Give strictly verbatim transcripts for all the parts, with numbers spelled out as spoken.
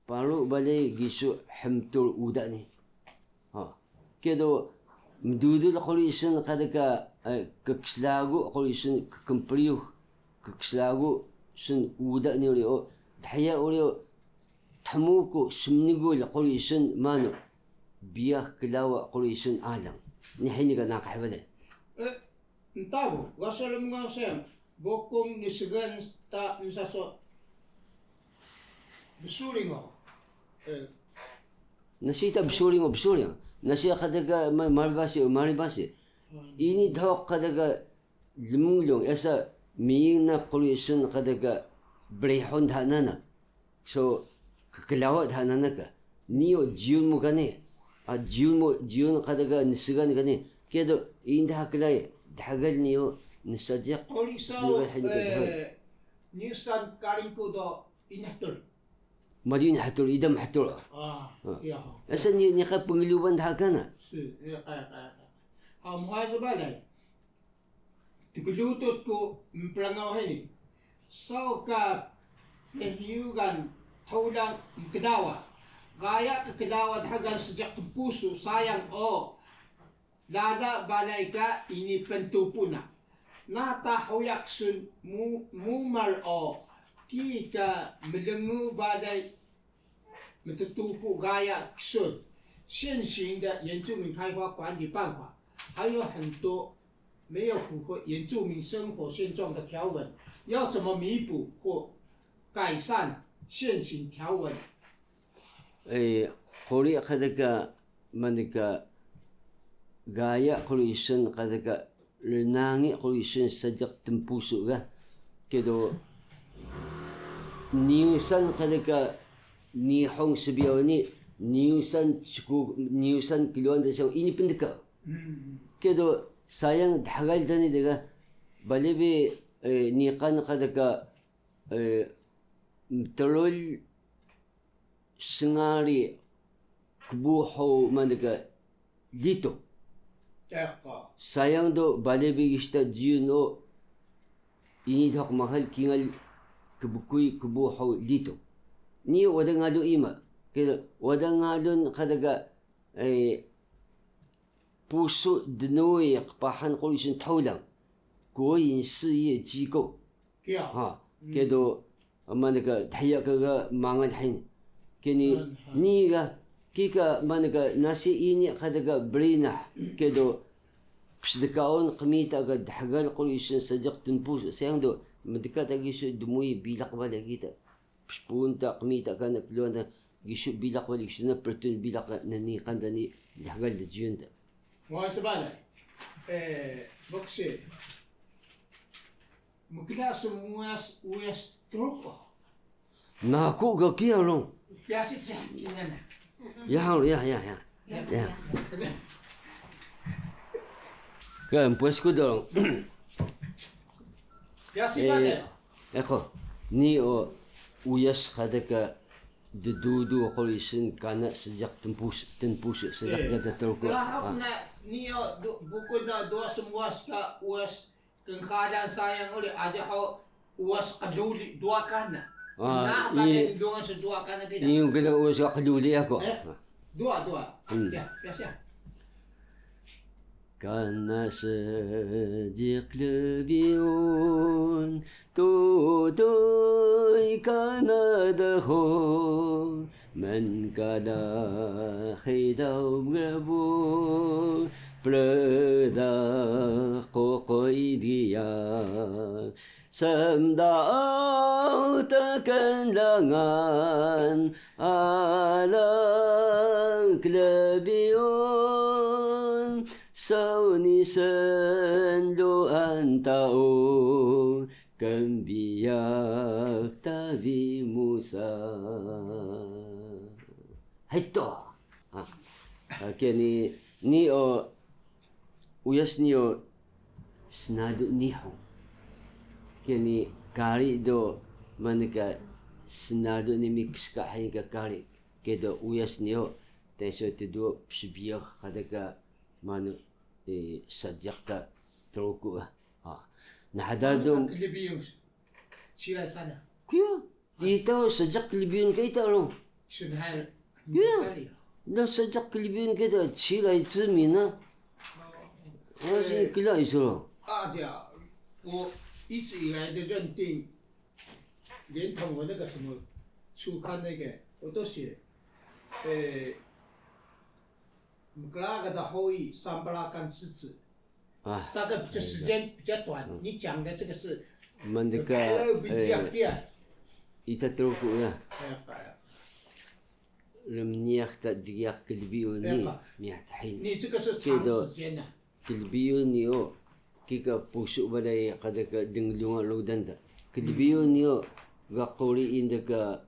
Paru balay gisu hmtur uda ni. Ha. Kiya do mdudul quri sun qada ka, eh, kkslagu quri sun kkmpriyux, kkslagu sun uda ni uri o, dhiya uri o, thmuku smnigul quri sun manu, biyax klawa quri sun alang. Ni hini ka naqah balay. Eh, Ntabu, wasa lmngaw sayang, bokung nsgan ta nsaso bsuring o. Eh. Nasi ta bsuring o, bsuring. Nasi qada ka ma-, maribasi o, maribasi. Hmm. Ini dhuq qada ka lmnglung, esa miying na quri sun qada ka brihun dha nana. So, kklawa dha nanaq ka. Nii o jiyun mu ka ni. A, jiyun mu, jiyun qada ka nsgan ka ni. Kiya do, ini dha klai, dxgal nii o, nsadiq. Quri saw, nii o, hini ka dxgal. Eh, nisan karingku do ini htul. Mali ini htul, idam htul. Ah, iya. Asa nii, nii ka pngluban dha kana. Si, iya, kaya, kaya, kaya. Ha, muha sa balay. Tglutut ku mprengaw hini. Saw ka phiyugan thulang mkdawa. Gaya kdawa dxgal seejiq tnpusu sayang o. Lala balay ka ini pntupu na. Nata huya ksun mu-, mumar o. Kika mlngu balay mttuku gaya ksun. 现行的原住民开发管理办法，还有很多没有符合原住民生活现状的条文，要怎么弥补或改善现行条文？ Eh, quri qada ka, manu ka, gaya quri sun qada ka, rnangi quri sun seejiq tnpusu ga. Kiya do, niyusan qada ka, Nihung sbiyaw ni, niyusan cku-, niyusan klwaan da sayang ini pndka. Hmm. Kiya do, sayang dxgal da ni dga, balay bi, eh, niqan qada ka, eh, mtrul sngari kbuhu manu ka lituk. Sayang do balay bi gisu ta jiyun o, ini dhuq mahal kingal kbkuy kbuhu lituk. Nii wada ngalun ima. Kiya do, wada ngalun qada ka, eh, pusu dnuuy qpahan quri sun thulang. 国营事业机构. Kiya. Ha, kiya do, manu ka dhiya ka ga mangal hini. Kiya ni, nii ga, kika manu ka nasi ini qada ka brinah, kiya do, psdkaun qmita ka dxgal quri sun seejiq tnpusu sayang do, mdka ta gisu dmuuy bilaq balay kita. Pspuun ta qmita kana klwaan ta gisu bilaq balay, gisu na prtun bilaq ka nniqan ta ni dxgal da jiyun ta. Wa sbalay. Eh, boksi. Mkla smuyas uyas Truku. Naku ga kiya rung. Yasi cah kingan. Ya, ya, ya, ya. Ya. Kan, pues ku dong. Yasi mana? Eh, ko, nii o uyas qada ka ddudu quri sun kana seejiq tnpusu, tnpusu seejiq da Truku. Lahap na nii o buku na dua smuyas ka uyas Knxalan sayang uri aji hug uwas qluli dua kana. Nah, bale ndungan su dua kana kida. Ini kida uwas qluli yaku. Dua, dua. Ya, ya, siya. Kana seejiq lbiyun, tutuy kana dhuq. Mnkala hidaw mgbu, prdax ququy diya. Smdaw tken langan alang klbiyun, saw nii snluan ta u Knbiyax ta bi musa. Hito. Ha. Ha, kiya ni, nii o, uyas nii o snalu Nihung. Kiya ni kari do, manu ka snalu ni mix ka hiya ka kari. Kiya do uyas nii o, teso tduwa psbiyax qada ka manu, eh, seejiq ta Truku, ah. Ah. Nah, hada do. Klbiyun. Sira sana. Kiya. Ita seejiq klbiyun ka ita ro. Iya. Na seediq klbiyun kida cilay cmi na. Asi kla isu. 啊，对啊，我一直以来的认定，连同我那个什么初刊那个，我都写，呃，mkla ka da hoy sampla kan ceci. 啊，大概这时间比较短，嗯。你讲的这个是 Mandeka, 还来不及啊，哎，对啊。Ita Truku na. 哎呀，哎呀。Rmniyah ta dgiyaq klbiyun ni, 哎呀，miyah ta hini. 你这个是长时间的。Klbiyun ni o, kika pusu balay qada ka dnglungan rudan da. Klbiyun ni o, ga quri inda ka,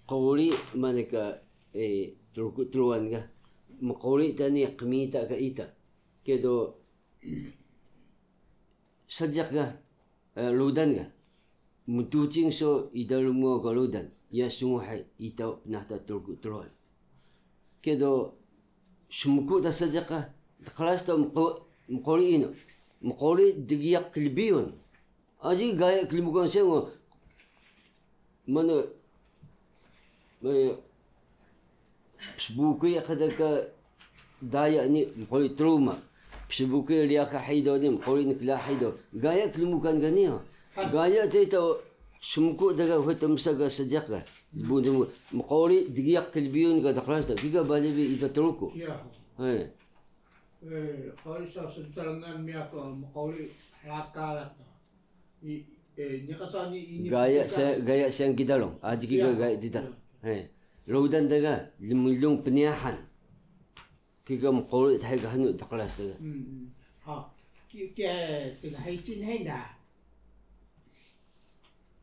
quri manu ka, eh, Truku Truwan ga. Mquri ta ni qmita ka ita. Kiya do, seediq ga, eh, rudan ga, mtucing so ida rmngaw ka rudan, iya snguhay ita pnaah ta Truku Truwan. Kiya do, smku ta seediq ga, dqras ta mqu-, mquri inu, mquri dgiyaq klbiyun. Aji gaya klmukan sengo, manu, manu, psbukuy qada ka daya ni mquri truma, psbukuy riya ka hido ni mquri nkla hido. Gaya klmukan ka niyo. Gaya ta ita smku daga huwa ta msa ka seediq ga. Bun tmu, mquri dgiyaq klbiyun ka dqras ta, kika bale bi ita Truku. Iya. Hai. Eh, quri sa sentarangan miya ka mquri raka raka. I, eh, niqan sa ni ini gaya sa, gaya sayang kida long. Aji kika gaya dida. He. Rudan daga, lmlung pniyahan. Kika mquri dha ka hnu dqras daga. Ha, ki, ki, tga hecin henda.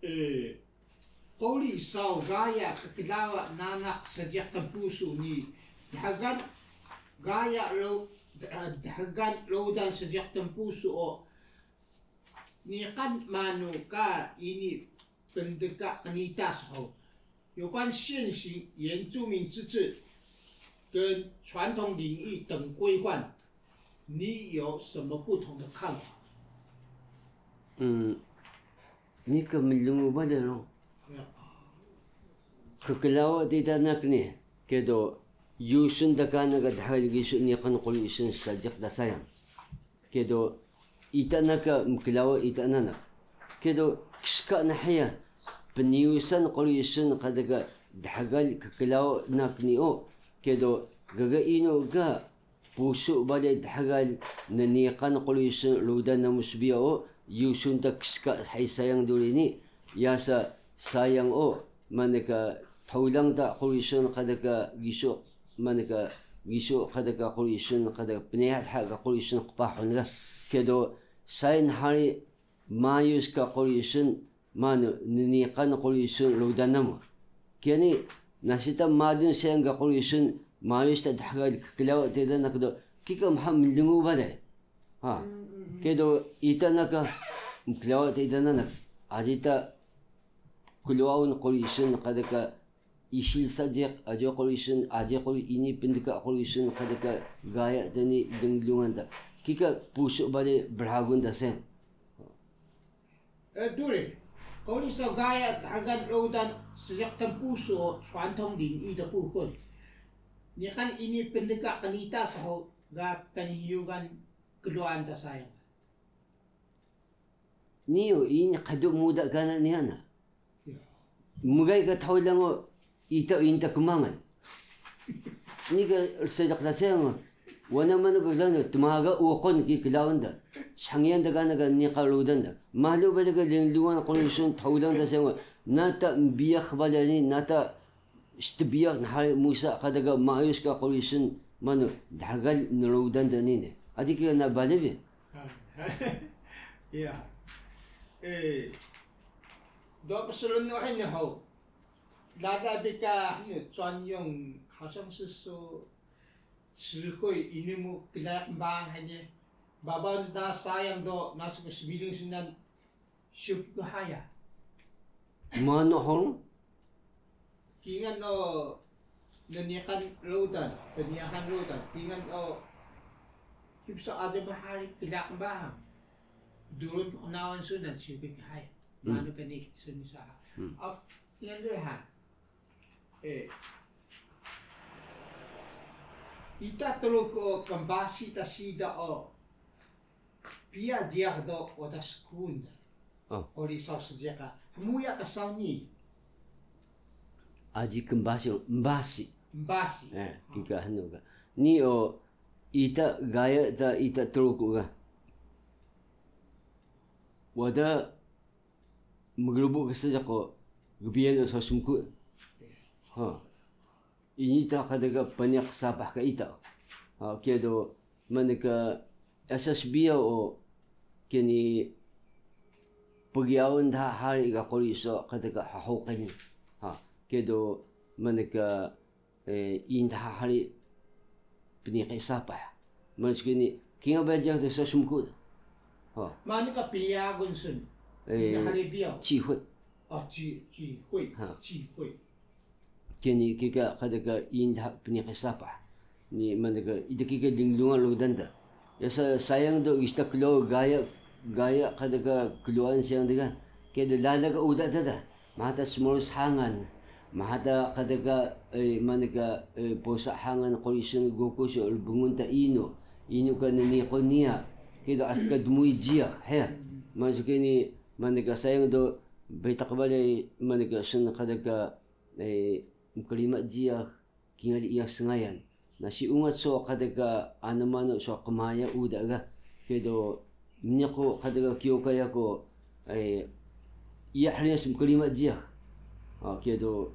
Eh, quri saw gaya kklawa nanak seediq tnpusu ni, dxgal gaya ro-, dxgal rudan seediq tnpusu o, niqan manu ka ini pndka qnita saw. 有关现行原住民自治跟传统领域等规范，你有什么不同的看法？ Nii ka mlungu balay ro. Kklawa ta ita nanak ni, kiya do yusun ta ka nanak dxgal gisu niqan quri isun seediq ta sayang. Kiya do ita nanak ka mklawa ita nanak. Kiya do kska na hiya pnyusan quri isun qada ka dxgal kklawa nanak ni o. Kiya do gaga inu ga pusu balay dxgal nniqan quri isun rudan namu sbiyaw o, yusun ta kska hiya sayang duri ni, yasa sayang o, manu ka thulang ta quri isun qada ka gisu, manu ka gisu qada ka quri isun qada ka pnyaha dha ka quri isun qpahun ga. Kiya do sayang hari mayus ka quri isun, manu, nniqan quri isun rudan namu. Kiya ni, nasi ta madun sayang ka quri isun, mayus ta dxgal kklawa ta ita nanak do, kika mha mlungu balay. Ha. Kiya do ita nanak ka mklawa ta ita nanak. Aji ta klawa un quri isun qada ka isil seediq, aji quri isun, aji quri ini pndka quri isun qada ka gaya ta ni dnglungan ta. Kika pusu balay brhagun ta sayang. Eh, duri, quri saw gaya dxgal rudan seediq tnpusu o 传统领域的部分, niqan ini pndka qnita saw ga pnhyugan klwaan ta sayang. Nii o ini qdmuda kana niya na. Mgay ka thulang o ita ini ta kmangan. Nii ka seediq ta sayang o, wana manu ka klaun, tmaga uqun ki klaun da. Sngiyaan ta kana ka niqan rudan da. Malu balay ka lnglungan quri isun thulang ta sayang o, nata mbiyax balay ni, nata stbiyax nhari musa qada ka mayus ka quri isun, manu, dxgal nrudan ta nii ne. Aji kika na balay bi. Iya. Eh, do pslun o hini haw. Lala bi ka, hini, 专用, 好像是说, 词汇 ini mu klai qnbaang hini. Babaw na sayang do, nasu ka sbiling sunan, siyuk ka haya. Manu hug? Kingal o nniqan rudan, pnyahan rudan, kingal o kibsa aja mhari klai qnbaang. Durun ku qnawan sunan, siyuk ka haya. Manu ka nii, suni sa. Kingal rudan. Eh, ita Truku o knbasi ta siida o piya jiyax do wada skun da. Oh. Quri saw seejiq ka hmuya ka saw nii. Aji knbasi o, mbasi. Mbasi. Eh, kika hnu ka. Nii o ita gaya ta ita Truku ga. Wada mgrbu ka seejiq o gbiyan o saw smku. Ha. Ini ta qdga pniq sapah ka ita. Ha, kiya do mnka yasa sbiyaw o kini pgyaun dha hari ga quri so qdga hhuqil. Ha, kiya do mnka, eh, ini dha hari pniqi sapah. Mnska ini kingal ba jiyax do saw smku. Ha. Manu ka pyagun sun? Eh, ini hari biyaw. Cihuy. Ah, ci, cihuy. Ha. Cihuy. Kini kika qdga ini dha pniqi sapah. Ni mnka ida kika linglungan rudan da. Yasa sayang do gista klo gaya, gaya qdga kloan sayang dga. Kiya do lala ka uda ta da. Maha ta smrus hangan. Maha ta qdga, eh, mnka, eh, pusa hangan quri sun guku so lbngun ta inu. Inu ka nniqun niya. Kiya do asta ka dmuuy jiyax, he. Mnska ini mnka sayang do bitaq balay mnka sun qdga, eh, mklimaq jiyax, kingal iyax sngayan. Nasi ungat so qdga ana manu so qmaya uda ga, kiya do mniq qdga kyokay yaku, eh, iya hriyas mklimaq jiyax. Ah, kiya do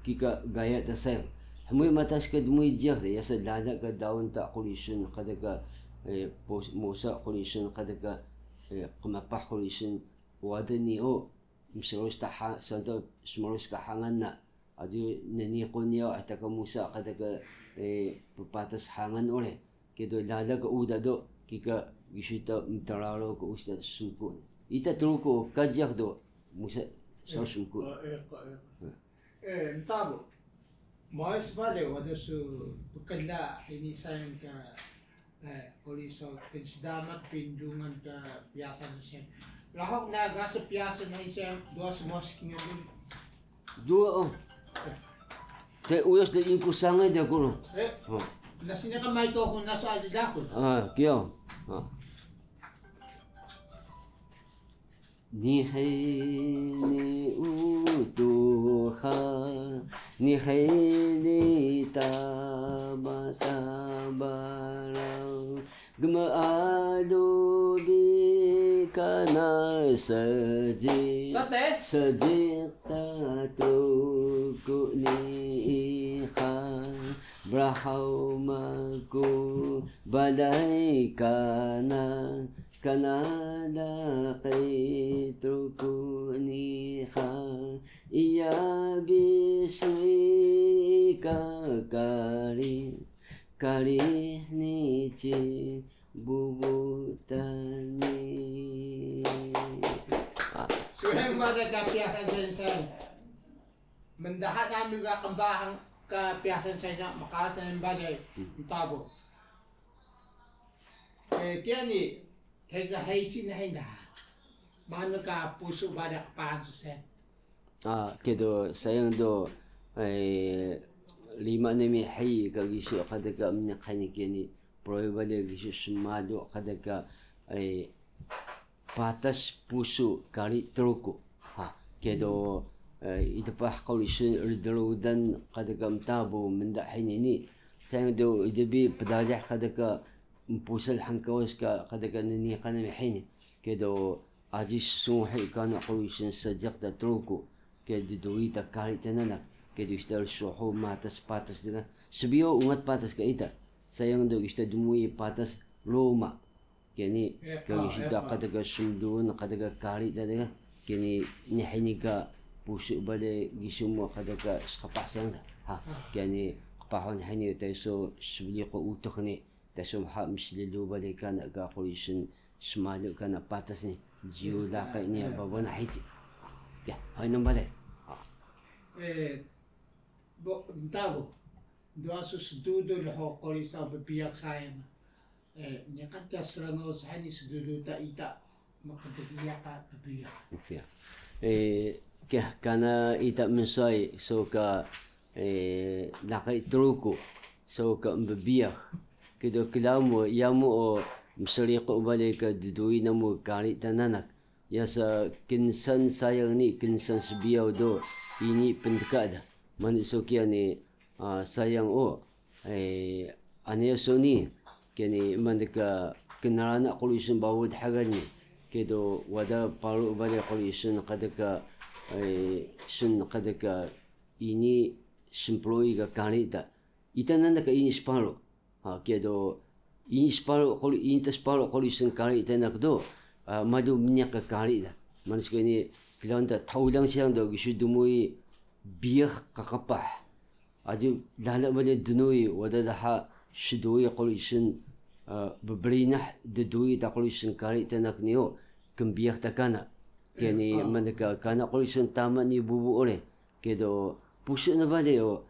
kika gaya ta sayang. Hmuy matas ka dmuuy jiyax de, yasa lala ka daun ta quri sun qdga, eh, pos-, mosa quri sun qdga, eh, qmpah quri sun wada nii o msrus ta ha-, santo smrus ka hangan na. Adu nniqun niya o ta ka musa qdga, eh, ppatas hangan uri. Kiya do lala ka uda do, kika gisu ta mtraro ka usa smku. Ita Truku ka jiyax do musa saw smku. Eh, eh, eh, eh. Hmm. Eh, ntabu. Mausa bale wada su pkla hini sayang ka Eh, quri so knsdamat pindungan ka pyasan sen. Lahok na ga so pyasan na isa duwa smos kingal dili. Duwa o. Te uyas de ingku sangay de kuru. Eh. Oh. Nasi na ka mai to ko nasu aji dakun. Ah, kiya. Ah. Nii hini Utux ha, nii hini Tama, Tama Rang, gmealu bi kana seejiq, sate? Seejiq ta Truku nii ha, brahaw maku balay kana, kana laqi Truku nii ha, iya bi sui ka kari, kari ni ci bubu tani. Ah. Suheng bale ka pyasan sensei. Mndaha nami ga qmbahang ka pyasan sensei na mqaras nami bale. Hmm. Ntabu. Eh, kiya ni, kika hei ci na hei na. Manu ka pusu bale qpahan su sen. Ah, kiya do sayang do, eh, rima nami hei ka gisu qdka mniq hini kiya ni, proy bale gisu smalu qdka, eh, patas pusu kari Truku. Ha, kiya do, eh, itpah quri sun rdrudan qdka mtabu mnda hini ni. Sayang do ida bi pdalih qdka mpusal hngkawas ka qdka nniqan nami hini. Kiya do aji ssuhi kana quri sun seejiq ta Truku. Kiya do duri ta kari ta nanak. Kiya do ista rsuhu matas patas dga. Sbiyaw ungat patas ka ita. Sayang do ista dmuuy patas ruma. Kiya ni, eh, kiya ni, ah, sida, eh, qdka smdun, qdka kari ta dga. Kiya ni, nii hini ka pusu bale gisu mu qdka sqpah sayang da. Ha, ah, kiya ni, qpahun hini ta isu sbliqu utux ni, ta isu mha mslelu bale kana ka quri sun smalu kana patas ni, jiyu laqi ni, eh, babaw na hici. Kiya, hay nang bale. Ha. Eh, bo, ntabu. Duwa su sdudul ho quri saw bbiyax sayang. Eh, niqan ta srngaw shini sdudul ta ita mqdbiyax ka bbiyax. Iya. Eh, kiya, kana ita mnswayi, so ka, eh, laqi Truku, so ka mbiyax. Kido klaun mu, yamu o msriqu balay ka dduuy namu kari ta nanak. Yasa kinsan sayang ni, kinsan sbiyaw do, ini pndka da. Manu so kiya ni, ah, sayang o, eh, ane so ni, kiya ni manu ka knrana quri sun babuy dxgal ni. Kido wada paru balay quri sun qdka, eh, sun qdka ini smpruy ka kari ta. Ita nanak ka ini sparu. Ha, kiya do, ini sparu quri, ini ta sparu quri sun kari ta nanak do, ah, malu mniq ka kari da. Manu so kiya ni, klaun ta tawlang siyang do, gisu dmuuy biyax ka qpah. Aju lala balay dnuuy, wada daha sduuy quri sun, ah, bbrinah dduuy ta quri sun kari ta nanak ni o, kmbiyax ta kana. Kiya ni, ah, manu ka kana quri sun tama ni bubu uri. Kido pusu na balay o,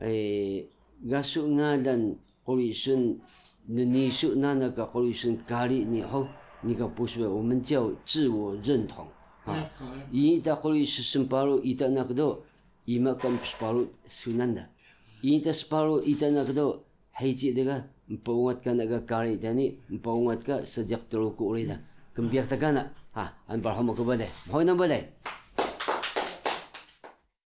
eh, ga su ngalan quri sun nnisu nanak ka quri sun kari ni hug, ni ka pusu o mnciyaw 自我认同. Ha. Ini ta quri sun sparu ita nanak do, ima ka mpsparu sunan da. Ini ta sparu ita nanak do, Heci dga, mpungat kana ka kari ta ni, mpungat ka seediq Truku uri da. Kmbiyax ta kana. Ha, an barhum ku balay. Mhuy na balay.